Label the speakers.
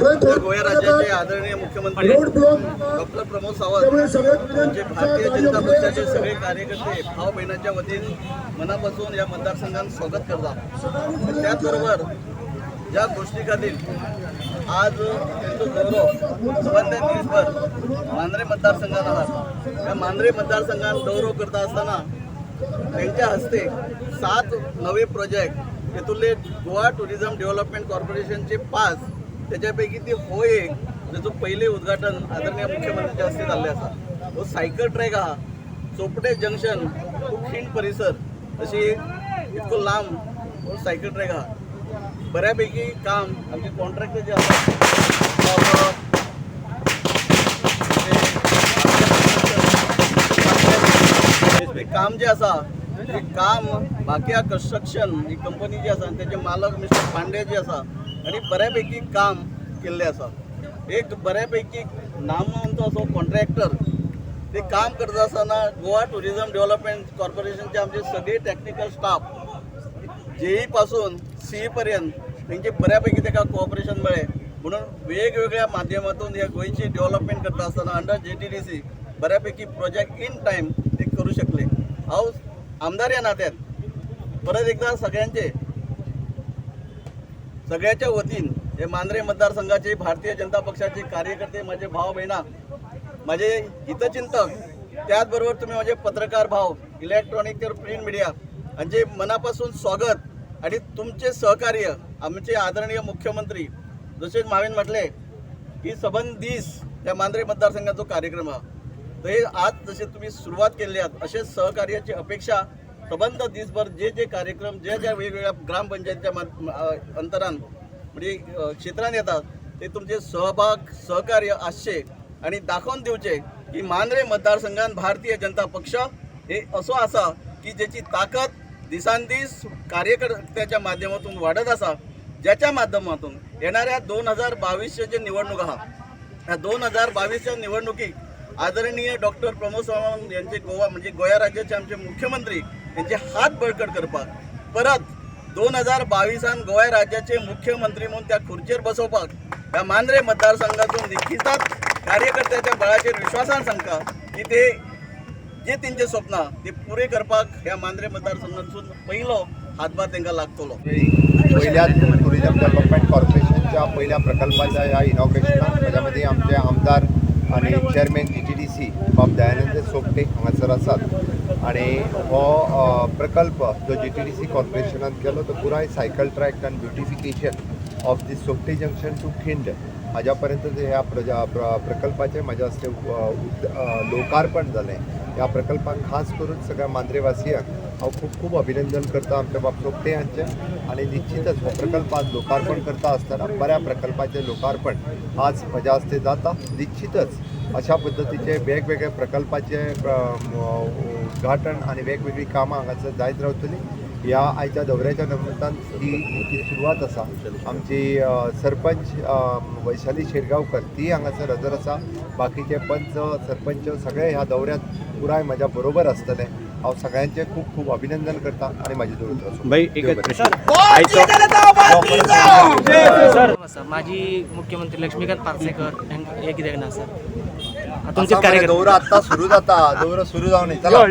Speaker 1: गोवा राज्याचे आदरणीय मुख्यमंत्री डॉक्टर प्रमोद सावंत यांचे भारतीय जनता पक्षाचे सगळे कार्यकर्ते, भाऊ बहिणांच्या वतीन मनापासून या मतदारसंघात स्वागत करतात. त्याचबरोबर ज्या गोष्टी खातीर आज त्यांचो गौरव सबंद दिसभर मांद्रे मतदारसंघात आहात, त्या मांद्रे मतदारसंघात गौरव करता असताना त्यांच्या हस्ते सात नवे प्रोजेक्ट, तेतूंतले गोवा टुरिझम डेव्हलपमेंट कॉर्पोरेशनचे पाच, त्याच्यापैकी ती हो एक ज्याचं पहिले उद्घाटन आदरणीय मुख्यमंत्र्यांच्या हस्ते जाल्लें आसा. हो सायकल ट्रॅक आहा, चोपडे जंक्शन टू खिंड परिसर अशी इतको लांब हो सायकल ट्रॅक आहा. बऱ्यापैकी काम आमचे कॉन्ट्रॅक्टर जे आसा, ते काम जे आसा ते काम बाकिया कन्स्ट्रक्शन ही कंपनी जी आसा, तेजे मालक मिस्टर पांडे जे आसा आनी बऱ्यापैकी काम केल्लें आसा. एक बऱ्यापैकी नामवंत असो कॉन्ट्रॅक्टर ते काम करता आसतना गोवा टुरिझम डेव्हलपमेंट कॉर्पोरेशनचे आमचे सगळे टॅक्निकल स्टाफ, जेई पासून सी पर्यंत, तेंचे बऱ्यापैकी ताका कोऑपरेशन मेळ्ळें म्हणून वेगवेगळ्या माध्यमातून ह्या गोंयची डेव्हलपमेंट करता आसतना अंडर जेटीडीसी बऱ्यापैकी प्रोजेक्ट इन टायम ते करू शकले. हांव आमदार ह्या नात्यान परत एकदा सगळ्यांचे, सगळ्याच्या वतीन हे मांद्रे मतदारसंघाचे भारतीय जनता पक्षाचे कार्यकर्ते, माझे भाव बहिणा, माझे हितचिंतक, त्याचबरोबर तुम्ही माझे पत्रकार भाव, इलेक्ट्रॉनिक तर प्रिंट मीडिया यांचे मनापासून स्वागत आणि तुमचे सहकार्य. आमचे आदरणीय मुख्यमंत्री जसे मावेन म्हटले की सबंद दीस त्या मांद्रे मतदारसंघाचो कार्यक्रम हा, तर हे आज जसे तुम्ही सुरुवात केली आहात, असे सहकार्याची अपेक्षा सबंद दिसभर जे जे कार्यक्रम ज्या ज्या वेगवेगळ्या ग्रामपंचायतीच्या अंतरान म्हणजे क्षेत्रात येतात, ते तुमचे सहभाग सहकार्य आसचे आणि दाखोवन दिवचे की मांद्रे मतदारसंघात भारतीय जनता पक्ष हे असो आसा की ज्याची ताकद दिसान दीस कार्यकर्त्याच्या माध्यमातून वाढत आसा, ज्याच्या माध्यमातून येणाऱ्या 2022चे जे निवडणूक आहा, ह्या 2022च्या निवडणुकीक आदरणीय डॉक्टर प्रमोद सावंत यांचे, गोवा म्हणजे गोया राज्याचे आमचे मुख्यमंत्री यांचे हात बळकट करपाक, परत 2022न गोवा राज्याचे मुख्यमंत्री म्हणून त्या खुर्चेर बसोवपाक ह्या मांद्रे मतदारसंघातून निश्चितच कार्यकर्त्याच्या बळाचेर विश्वासान सांगता की ते जे तेंचे स्वप्न ते पुरे करपाक ह्या मांद्रे मतदारसंघातून पहिलो हातभार तांकां लागतलो.
Speaker 2: पहिल्या टुरिझम डेव्हलपमेंट कॉर्पोरेशनच्या पहिल्या प्रकल्पाच्या ह्या इनॉग्रेशनाक म्हज्या मदीं आमचे आमदार आनी चेअरमॅन जीटीडीसी बाब दयानंद सोपटे हांगासर आसात आनी हो प्रकल्प जो जीटीडीसी कॉर्पोरेशनान केलो तो पुराय सायकल ट्रॅक आनी beautification of the Chopde junction to Khind हाज्या पर्यंत जे ह्या प्रकल्पाचें म्हाज्या हस्ते लोकार्पण जालें. ह्या प्रकल्पाक खास करून सगळ्या मांद्रेवासियांक हांव खूब खूब अभिनंदन करता आमच्या बाब सोपटे हांचें आनी निश्चितच हो प्रकल्प आज लोकार्पण करता आसतना बऱ्या प्रकल्पाचें लोकार्पण आज म्हज्या हस्ते जाता. निश्चितच अशा पद्दतीचे वेगवेगळे प्रकल्पाचे उद्घाटन आनी वेगवेगळीं कामां हांगासर जायत रावतलीं. ह्या आयच्या दौऱ्याच्या निमतान ही ही सुरवात आसा. आमची सरपंच वैशाली शेरगांवकर ती हांगासर हजर आसा. बाकीचे पंच, सरपंच सगळे ह्या दौऱ्यात पुराय म्हज्या बरोबर आसतले. हांव सगळ्यांचें खूब खूब अभिनंदन करता आनी म्हाजे दवरता.
Speaker 3: भाई, एकच प्रश्न.
Speaker 4: आसा, माजी मुख्यमंत्री लक्ष्मीकांत पार्सेकर हे कित्याक ना सर तुमचे कार्यकर्ते?
Speaker 2: दौरा आत्ता सुरू जाता, दौरा सुरू जावं. चला.